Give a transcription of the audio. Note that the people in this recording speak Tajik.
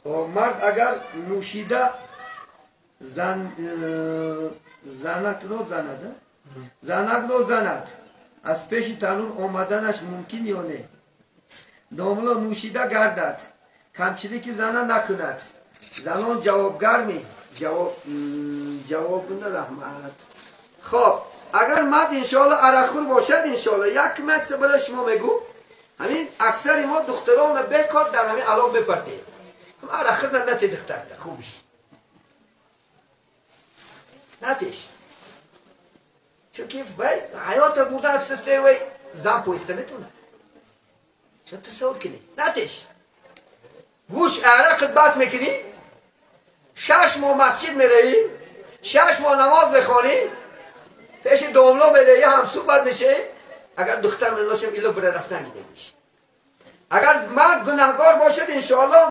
Мард агар нӯшида зан занакро занад, занакро занад, аз пеши танур омаданаш мумкин ё не? Домло, нӯшида гардад, камчилики зана накунад, занон ҷавобгарми? Ҷавобуна, раҳмат. Хоб, агар мард, иншоалло, арақхӯр бошад, иншоалло, як маса барои шумо мегӯ: ҳамин аксари мо духтаронро бекор дар ҳамин алов мепартем. Арақхӯр нате, духтарта хубиш натеш, чунки вай ҳаёта бурда абсасе, вай зан поиста метавонад. Чун тасаввур кунӣ, натеш гӯш, арақат бас мекунӣ, 6 моҳ масҷид меравӣ, 6 моҳ намоз мехонӣ, пеши домло меравӣ, ҳамсӯҳбат мешавӣ. Агар духтар мелошам, ило бира рафтан гидегиш. Агар мард гунаҳгор бошад, иншоалло.